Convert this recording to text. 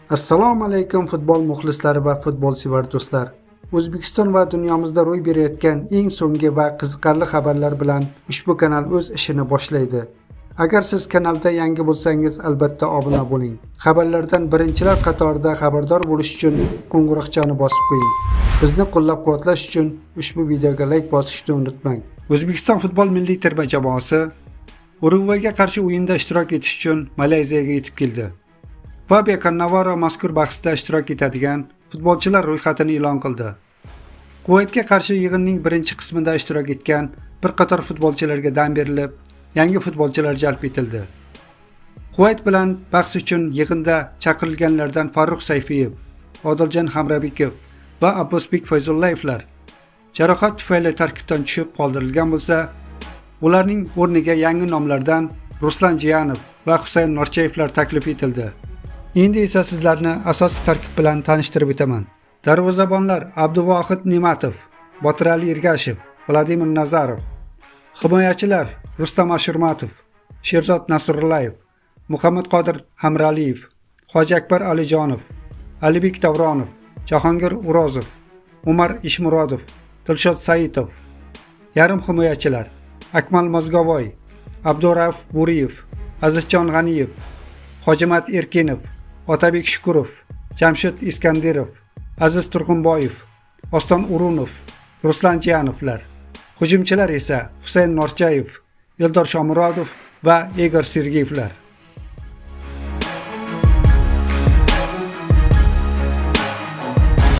Assalomu alaykum futbol muxlislari va futbolsevar do'stlar. O'zbekiston va dunyomizda ro'y berayotgan eng so'nggi va qiziqarli xabarlar bilan ushbu kanal o'z ishini boshlaydi. Agar siz kanalda yangi bo'lsangiz, albatta obuna bo'ling. Xabarlardan birinchilar qatorida xabardor bo'lish uchun qo'ng'iroqchani bosib qo'ying. Bizni qo'llab-quvvatlash uchun ushbu videoga like bosishni unutmang. O'zbekiston futbol milliy terma jamoasi Urugvayga qarshi o'yinda ishtirok etish uchun Malayziyaga yetib keldi. Fabio Cannavaro mazkur bahsda ishtirok etadigan futbolchilar ro'yxatini e'lon qildi. Kuvaytga qarshi yig'inning birinchi qismida ishtirok etgan bir qator futbolchilarga dam berilib, yangi futbolchilar jalb etildi. Kuvayt bilan bahs uchun yig'inda chaqirilganlardan Farrux Sayfiyev, Odiljon Hamrabekov va Abbosbek Fayzullayevlar jarohat tufayli tarkibdan tushib qoldirilgan bo'lsa, ularning o'rniga yangi nomlardan Ruslan Jiyanov va Husayn Norchayevlar taklif etildi. Endi esa sizlarni asosiy tarkib bilan tanishtirib o'taman. Darvozabonlar Abduvohid Ne'matov, Botirali Ergashev, Vladimir Nazarov. Himoyachilar Rustam Ashurmatov, Sherzod Nasrullayev, Muhammad Qodir Hamraliyev, Hoji Akbar Alijonov, Alibek Davronov, Jahongir O'rozov, Umar Ishmurodov, Dilshod Saitov. Yarim himoyachilar Akmal Mozgovoy, Abdurauf Bo'riyev, Azizjon G'aniyev, Hojimat Erkinov, Otabek Shukurov, Jamshid Iskandirov, Aziz Turg'unboyev, Oston O'runov, Ruslan Jiyanovlar. Hujumchilar esa Husayn Norchayev, Eldor Shomurodov va Igor Sergeyevlar.